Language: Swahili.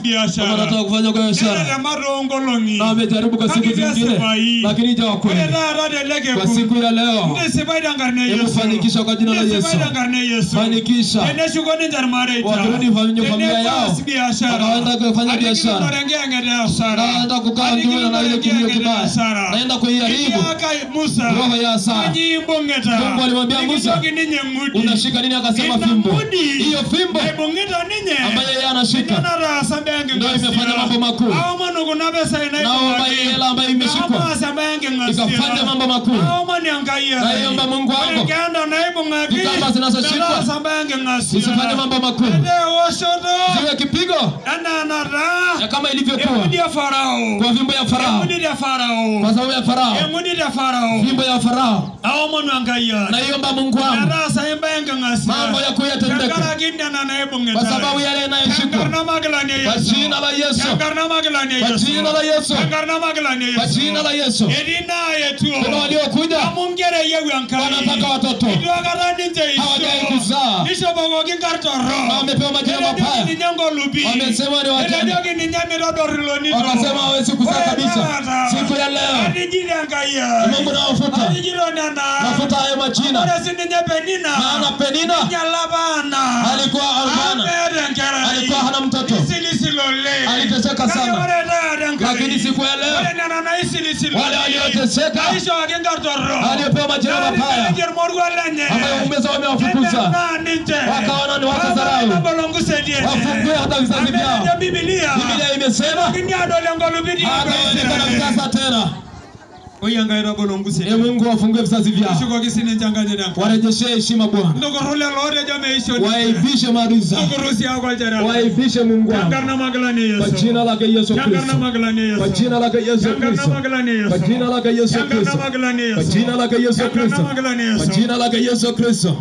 Biashara wanataka kufanya biashara na wamejaribu kwa siku zingine, lakini hawajawa kweli. Kwa siku ya leo hebu fanikisha kwa jina la Yesu. Fanikisha wakirudi familia yao, wakaenda kufanya biashara, naenda kukaa kinyume na ile kilio kibaya, naenda kuiharibu roho ya hasara. Mungu alimwambia Musa, unashika nini? Akasema fimbo. Hiyo fimbo ambayo yeye anashika ndio imefanya mambo makuu. Naomba hela ambayo imeshikwa ikafanya mambo makuu. Naomba Mungu wangu kama zinazoshikwa zisifanye mambo makuu, ziwe kipigo na kama ilivyokuwa kwa fimbo ya Farao, kwa sababu ya Farao, fimbo ya Farao. Naomba Mungu wangu mambo ya kuyatendeka kwa sababu yale yanayoshikwa kwa jina la Yesu, kwa jina la Yesu, kwa jina la Yesu. Kuna waliokuja wanataka watoto hawajai kuzaa na wamepewa majina mabaya, wamesema ni wajane, wakasema hawezi kuzaa kabisa. Siku ya leo Mungu nawafuta, nafuta hayo majina. Maana Penina alikuwa albana, alikuwa hana mtoto, aliteseka sana, lakini siku ya leo wale walioteseka waliopewa majina mabaya ambayo umeza wamewafukuza, wakaona ni watadharau, wafungue hata vizazi vyao. Biblia imesema hataonekana vitasa tena. Ee Mungu, wafungue vizazi vyao, warejeshe heshima Bwana, waibishe maadui zao, waibishe Mungu wangu kwa jina lake Yesu Kristo, kwa jina lake Yesu Kristo, kwa jina lake Yesu Kristo, kwa jina lake Yesu Kristo, kwa jina lake Yesu Kristo.